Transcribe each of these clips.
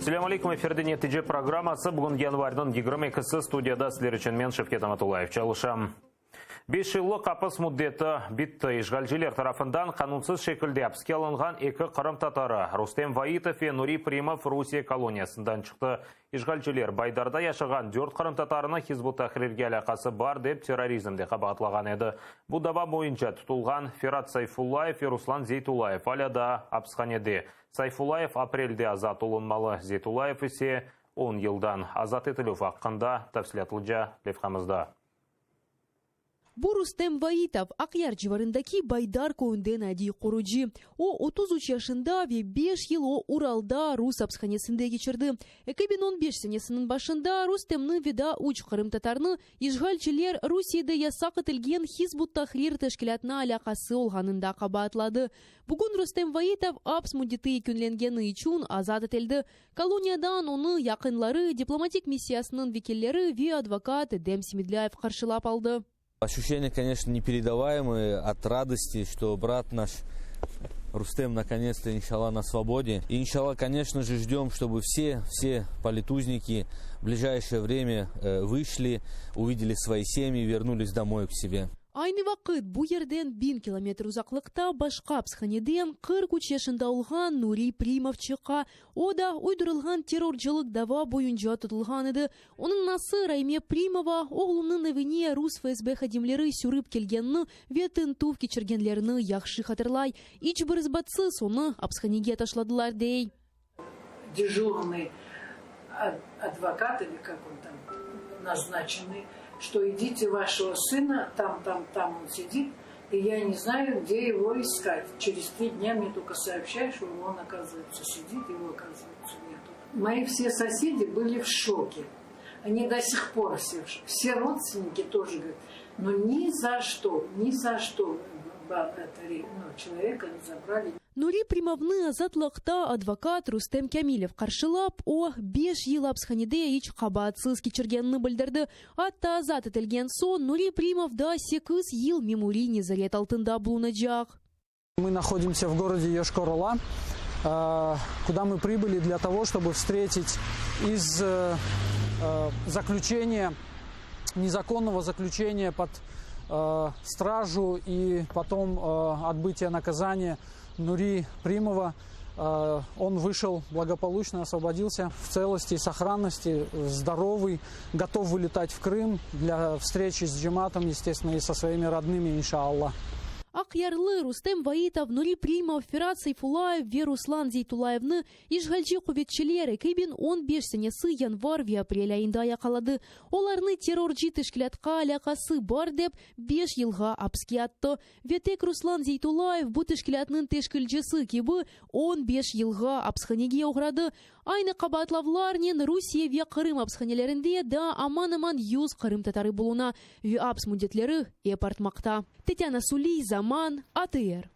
Selâm aleyküm, efirde Netice programması. Bugün yanvarniñ 22-si, studiyada sizler içün men, Şevket Amatullayev, çalışam. Beş yıllıq apis müddeti bitti. İşğalciler tarafından qanunsız şekilde apiske alınğan eki qırımtatarı, Rustem Vaitov ve Nuri Primov Rusiye koloniyasından çıqtı. İşğalciler Baydarda yaşağan dört qırımtatarını Hizb ut-Tahrirge alâqası bar dep terrorizmde qabaatlağan edi. Bu dava boyunca tutulğan Ferat Sayfullayev ve Ruslan Zeytullayev alâ daa apishanede. Sayfullayev aprelde azat olunmalı, Zeytullayev ise on yıldan. Azat etilüv aqqında tafsilâtlıca levhamızda. Bu Rustem Vaitov, Aqyar civarındaki Baydar köyünden adiy qurucı. O, 33 yaşında ve beş yıl o Uralda rus apishanesinde keçirdi. 2015 senesiniñ başında Rustemni ve daa üç qırımtatarnı işğalciler Rusiyede yasaq etilgen Hizb ut-Tahrir teşkilâtına alâqası olğanında qabaatladı. Bugün Rustem Vaitov aps müddeti yekünlengeni içün azat etildi. Koloniyadan onı yaqınları, diplomatik missiyasınıñ vekilleri ve advokat Edem Semedlâyev qarşılap aldı. Ощущения, конечно, непередаваемые от радости, что брат наш Рустем наконец-то, иншалла, на свободе. И, иншалла, конечно же, ждем, чтобы все, все политузники в ближайшее время вышли, увидели свои семьи, вернулись домой к себе. Aynı vaqıt bu yerden 1000 kilometr uzaqlıqta başqa apishaneden 43 yaşında olğan Nuri Primov çıqa. O da uydurılğan terrorcılıq dava boyunca tutulğan edi. Onıñ anası Rayme Primova oğlunıñ evine rus FSB hadimleri sürip kelgenini ve tintüv keçirgenlerini yahşı hatırlay. İç bir isbatsız onı apishanege taşladılar, dey. Дежурный адвокат, или как он там назначенный, что идите вашего сына, там, там, там он сидит, и я не знаю, где его искать. Через 3 дня мне только сообщают, что он, оказывается, сидит, его, оказывается, нету. Мои все соседи были в шоке. Они до сих пор все, все родственники тоже говорят, ну ни за что, ни за что это, ну, человека не забрали. Nuri Primovnı azatlıqta advokat Rustem Kâmilev qarşılap, o, 5 yıl apishanede iç qabaatsız keçirgenini bildirdi. Atta azat etilgen soñ Nuri Primov daa 8 yıl memuriy nezaret altında bulunacaq. Мы находимся в городе Йошкар-Ола, куда мы прибыли для того, чтобы встретить из заключения, незаконного заключения под стражу и потом отбытия наказания Нури Примова. Он вышел благополучно, освободился в целости и сохранности, здоровый, готов вылетать в Крым для встречи с джематом, естественно, и со своими родными, иншаллах. Aqyarlı Rustem Vaitov, Nuri Primov, Ferat Sayfullayev ve Ruslan Zeytullayevni işğalci quvetçiler 2015 senesi yanvar ve aprel ayında yaqaladı. Olarnı terrorcı teşkilâtqa alâqası bar dep 5 yılğa apiske attı. Ve tek Ruslan Zeytullayev bu teşkilâtnıñ teşkilcisi kibi 15 yılğa apishanege oğradı. Aynı qabaatlavlarnen Rusiye ve Qırım apishanelerinde daa aman-aman 100 qırımtatarı buluna ve apis müddetleri ep artmaqta. Tatyana Suliy, Zaman, ATR.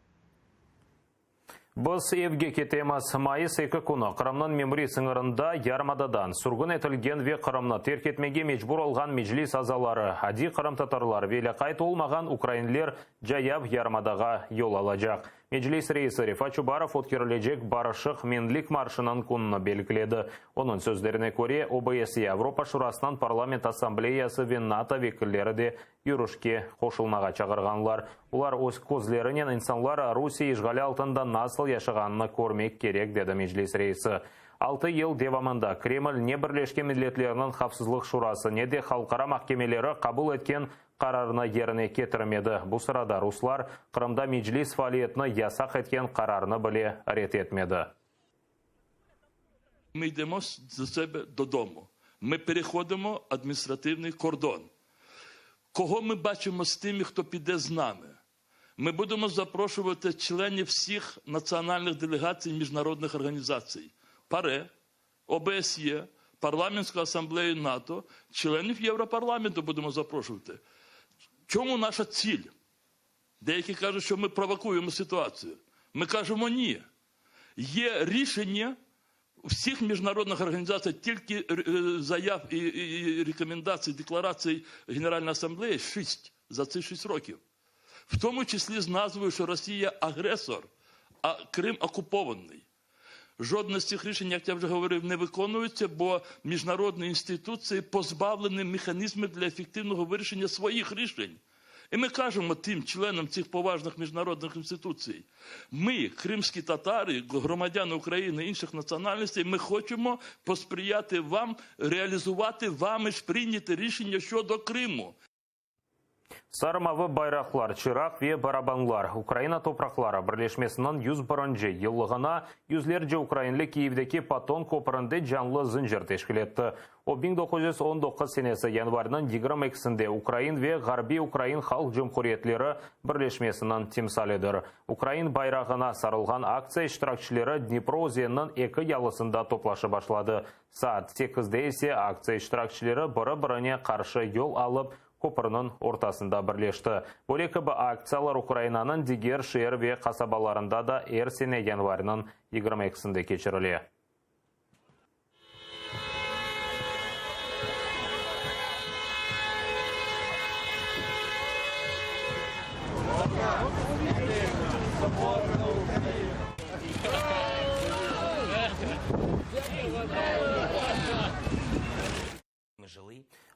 Biz evge ketemiz. Mayıs 2 künü Qırımnıñ memuriy sıñırında yarımadadan sürgün etilgen ve Qırımnı terk etmege mecbur olğan Meclis azaları, adiy qırımtatarlar ve lâqayt olmağan ukrainler cayav yarımadağa yol alacaq. Meclis reisi Refat Çubarov ötkerilecek Barışıq Menlik marşınıñ kününi belgiledi. Onıñ sözlerine köre, OBSE, Avropa Şurasınıñ Parlament Assambleyası ve NATO vekilleri de yürüşke qoşulmağa çağırğanlar. Olar öz közlerinen insanlar Rusiye işğali altında nasıl yaşağanını körmek kerek, dedi Meclis reisi. 6 yıl devamında Kreml ne Birleşken Milletlerniñ Havfsızlıq Şurası, ne de halqara mahkemeleri qabul etken qararını yerine ketirmedi. Bu sırada ruslar Qırımda Meclis faaliyetini yasaq etken qararnı bile red etmedi. Ми йдемо до себе додому. Ми переходимо адміністративний кордон. Кого ми бачимо з тими, хто піде з нами? Ми будемо запрошувати членів всіх національних делегацій міжнародних організацій ПАРЕ, ОБСЄ, Парламентську асамблею НАТО, членів Європарламенту будемо запрошувати. Чому наша ціль? Деякі кажуть, що ми провокуємо ситуацію. Ми кажемо ні. Є рішення всіх міжнародних організацій, тільки заяв і рекомендацій, декларацій Генеральної асамблеї шість за ці 6 років. В тому числі з назвою, що Росія агресор, а Крим окупований. Жодне з цих рішень, як я вже говорив, не виконується, бо міжнародні інституції позбавлені механізмів для ефективного вирішення своїх рішень. І ми кажемо тим членам цих поважних міжнародних інституцій, ми, кримські татари, громадяни України інших національностей, ми хочемо посприяти вам реалізувати вами ж прийняте рішення щодо Криму. Sarı-mavı bayraqlar, çıraq ve barabanlar Ukraina topraqları birleşmesiniñ 101-nci yıllığına yüzlerce ukrainli Kiyevdeki Paton köpründe canlı zıncır teşkil etti. O, 1919 senesi yanvarniñ 22-sinde Ukrain ve Ğarbiy Ukrain Halq Cumhuriyetleri birleşmesiniñ timsalidir. Ukrain bayrağına sarılğan aktsiya iştirakçileri Dnipro özeniniñ eki yalısında toplaşıp başladı. Saat sekizde ise aktsiya iştirakçileri biri-birine qarşı yol alıp, köpürniñ ortasında birleşti. Böyle kibi aktsiyalar Ukrainanıñ diger şeer ve qasabalarında da er sene yanvarniñ 22-sinde keçirile.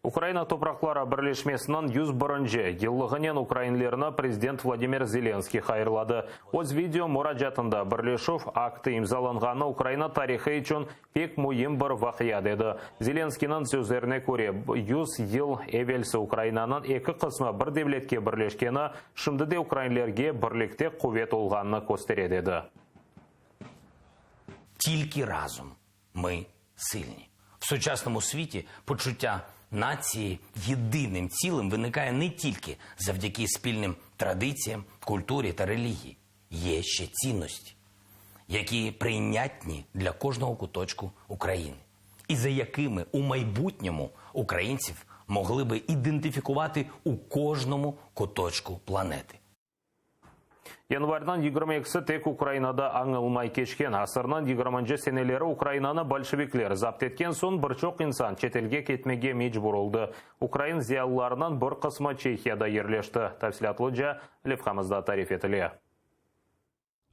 Ukraina topraqları birleşmesiniñ 101-nci yıllığınen ukrainlerni prezident Vladimir Zelenskiy hayırladı. Öz video muracaatında birleşüv aktı imzalanğanı Ukraina tarihı içün pek müim bir vaqia dedi. Zelenskıynıñ sözlerine köre, yüz yıl evelsi Ukrainanıñ eki qısmı bir devletke birleşkeni şimdi de ukrainlerge birlikte quvet olğanını köstere dedi. Tilki razom mı silni. В сучасному світі почуття нації єдиним цілим виникає не тільки завдяки спільним традиціям, культурі та релігії. Є ще цінності, які прийнятні для кожного куточку України, і за якими у майбутньому українців могли би ідентифікувати у кожному куточку планети. Yanvarniñ 22-si tek Ukrainada añılmay keçken. Asırnıñ yigirminci seneleri Ukrainanı bolşevikler zapt etken soñ bir çoq insan çetelge ketmege mecbur oldı. Ukrain ziyalılarınıñ bir qısmı Çehiyada yerleşti. Tafsilâtlıca levhamızda tarif etile.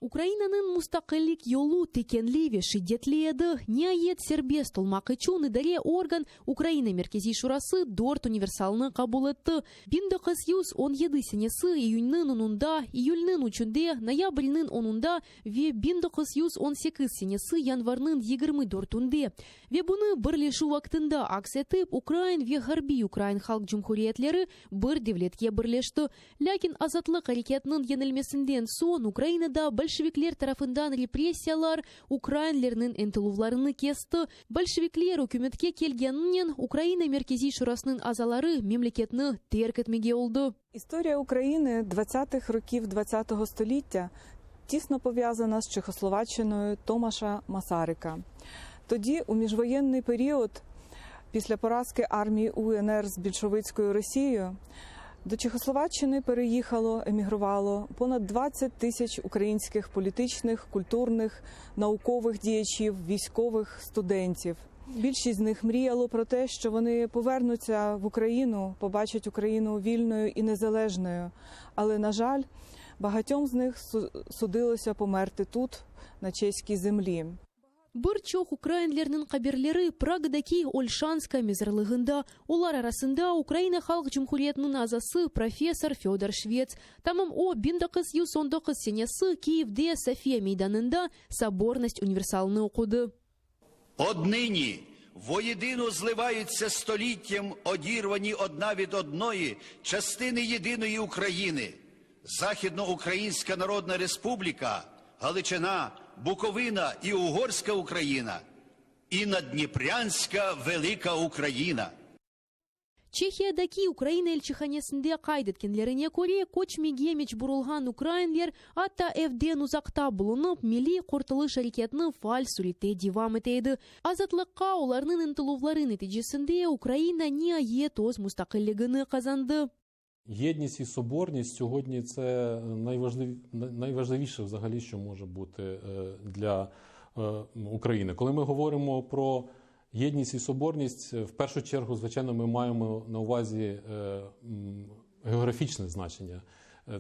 Ukrainanıñ mustaqillik yolu tikenli ve şiddetli edi. Niayet, serbest olmaq içün idare organ, Ukraina Merkeziy Şurası dört universalnı qabul etti. 1917 senesi iyünniñ onunda, iyülniñ üçünde, noyabrniñ onunda ve 1918 senesi yanvarniñ 24-ünde. Ve bunı birleşüv aktında aks etip, Ukrain ve Ğarbiy Ukrain Halq Cumhuriyetleri bir devletke birleşti. Lâkin azatlıq areketiniñ yeñilmesinden soñ Ukrainada bolşevikler tarafından repressiyalar ukrainlerniñ ıntıluvlarını kesti. Bolşevikler ükümetke kelgeninen Ukraina Merkeziy Şurasınıñ azaları memleketni terk etmege oldı. İstoriya Ukrayiny dvadtsâtıh rokiv dvadtsâtogo stolіття тісно пов'язана з Чехословаччиною Томаша Масарика. Тоді, у міжвоєнний період, після поразки армії УНР з більшовицькою Росією, до Чехословаччини переїхало, емігрувало понад 20 тисяч українських політичних, культурних, наукових діячів, військових, студентів. Більшість з них мріяло про те, що вони повернуться в Україну, побачать Україну вільною і незалежною. Але, на жаль, багатьом з них судилося померти тут, на чеській землі. Bir çoq ukrainlerniñ qabirleri Pragadaki Olşanska mezarlığında. Olar arasında Ukraina Halq Cumhuriyetiniñ azası, professor Födor Şvets. Tamam o, 1919 senesi Kiyevde Sofiya meydanında Sobornost universalını oqudı. Odнині воєдино зливаються століттям одірвані одна від одної частини єдиної України. Західноукраїнська Народна Республіка, Галичина, Буковина і Угорська Україна, і Надніпрянська Велика Україна. Çehiyadaki Ukraina elçihanesinde qayd etkenlerine köre, köçmege mecbur olğan ukrainler atta evden uzaqta bulunıp, milliy qurtulış areketini faal sürette devam ete edi. Azatlıqqa olarnıñ ıntıluvları neticesinde Ukraina niayet öz mustaqilligini qazandı. Єдність і соборність сьогодні це найважливіше взагалі, що може бути для України. Коли ми говоримо про єдність і соборність, в першу чергу, звичайно, ми маємо на увазі географічне значення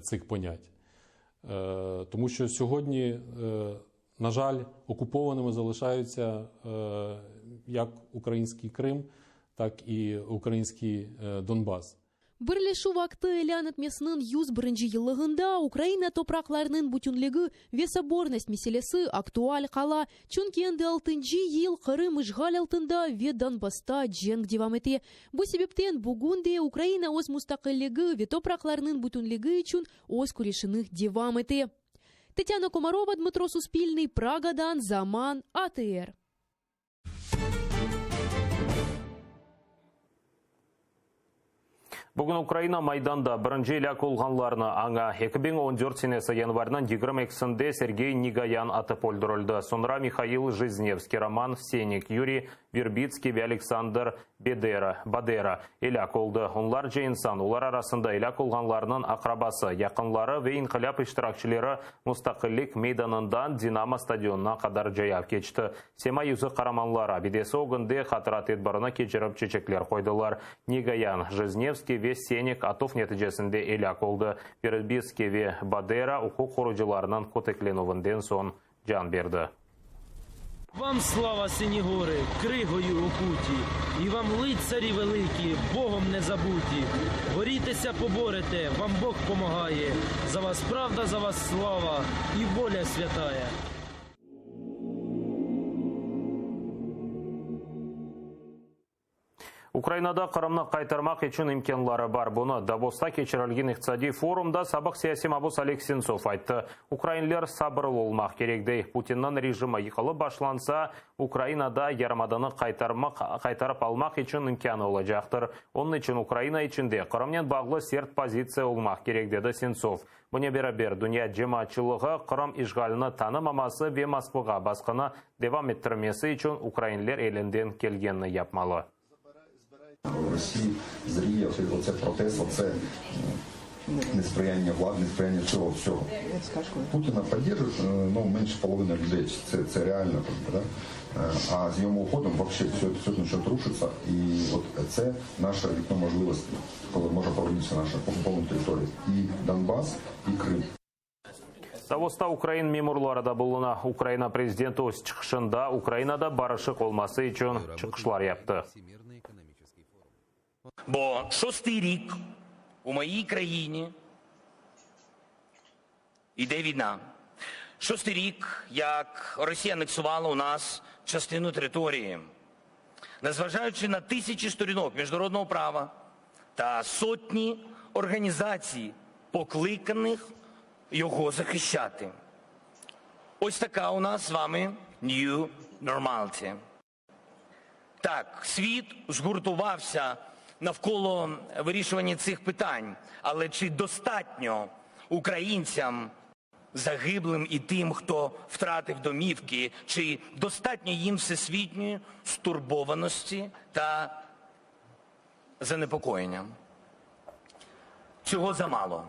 цих понять. Тому що сьогодні На жаль, окупованими залишаються як український Крим, так і український Донбас. Birleşüv aktı ilân etmesiniñ 101 yıllığında Ukraina topraqlarınıñ bütünligi ve sobornost meselesi aktual qala, çünki endi altıncı yıl Qırım işğal altında ve Donbassta cenk devam ete. Bu sebepten bugün de Ukraina öz mustaqilligi ve topraqlarınıñ bütünligi içün öz küreşini devam ete. Tetyana Komarova, Dmıtro Suspilnıy, Pragadan, Zaman, ATR. Bugün Ukraina Maydanda birinci elâk olğanlarnı aña. 2014 senesi yanvarniñ 22-sinde Sergey Nigoyan atıp öldürildi. Soñra Mihail Jiznevskiy, Roman Senik, Yuriy Verbitskiy ve Aleksandr Bedera, Badera, elâk oldı. Onlarca insan, olar arasında elâk olğanlarnıñ aqrabası, yaqınları ve inqilâp iştirakçileri Mustaqillik meydanından Dinamo stadionına qadar cayav keçti. Sema yüzü qaramanlar abidesi ögünde hatıra tedbirini keçirip çeçekler qoydılar. Nigoyan, Jiznevskiy ve Senik atuv neticesinde elâk oldı. Verbitskiy ve Badera uquq qorucılarınıñ köteklenüvinden soñ can berdi. Вам слава, сині гори, кригою окуті, і вам лицарі великі, Богом не забуті. Борітеся, поборете, вам Бог помагає. За вас правда, за вас слава і воля святая. Ukrainada Qırımnı qaytarmaq içün imkânları bar. Bunı Davosta keçirilgen iqtisadiy forumda sabıq siyasiy mabus Oleg Sentsov ayttı. Ukrainler sabırlı olmaq kerek, dey. Putinniñ rejimi yıqılıp başlansa, Ukrainada yarımadanı qaytarmaq, qaytarıp almaq içün imkânı olacaqtır. Onıñ içün Ukraina içinde Qırımnen bağlı sert pozitsiya olmaq kerek, dedi Sentsov. Bunen beraber, dünya cemaatçılığı Qırım işğalini tanımaması ve Moskvağa basqını devam ettirmesi içün ukrainler elinden kelgenini yapmalı. В Росії зріє оце протест, оце несприяння влади, несприяння цього всього. Путіна підтримують, ну, менше половини людей, це, це реально, как бы, да? А з його уходом вообще все, все почне рушитися, і от це наше вікно можливостей, коли може повернутися наша окупована територія. І Донбас, і Крим. Davosta ukrain memurları da buluna. Ukraina prezidenti öz çıqışında Ukrainada barışıq olması içün çıqışlar yaptı. Бо шостий рік у моїй країні іде війна. Шостий рік, як Росія анексувала у нас частину території. Незважаючи на тисячі сторінок міжнародного права та сотні організацій, покликаних його захищати. Ось така у нас з вами New Normality. Так, світ згуртувався навколо вирішування цих питань, але чи достатньо українцям, загиблим і тим, хто втратив домівки, чи достатньо їм всесвітньої стурбованості та занепокоєння? Цього замало.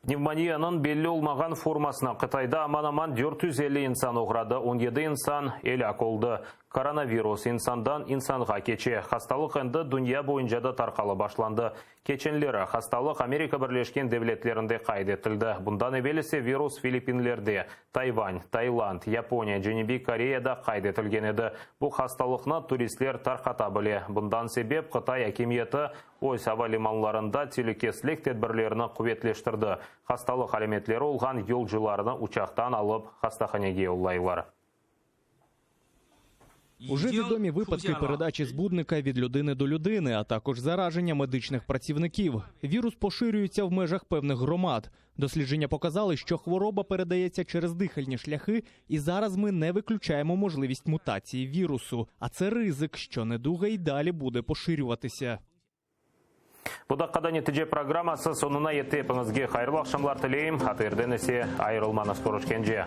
Pnevmoniyanıñ belli olmağan formasına Qıtayda aman-aman 450 insan oğradı, 17 insan elâk oldı. Koronavirus insandan insanğa keçe. Hastalıq endi dünya boyunca da tarqalıp başlandı. Keçenleri hastalıq Amerika Birleşken Devletlerinde qayd etildi. Bundan evel ise virus Filippinlerde, Tayvan, Tailand, Yaponiya, Cenübiy Koreyada qayd etilgen edi. Bu hastalıqnı turistler tarqata bile. Bundan sebep Qıtay akimiyeti öz ava limanlarında telükesizlik tedbirlerini quvetleştirdi. Hastalıq alâmetleri olğan yolcularnı uçaqtan alıp, hastahanege yollaylar. Уже відомі випадки передачі збудника від людини до людини, а також зараження медичних працівників. Вірус поширюється в межах певних громад. Дослідження показали, що хвороба передається через дихальні шляхи, і зараз ми не виключаємо можливість мутації вірусу. А це ризик, що недуга й далі буде поширюватися. Bu daqqada netice programması soñuna yetti. Epiñizge hayırlı aqşamlar tileyim. ATRden ise ayırılmañız. Körüşkence.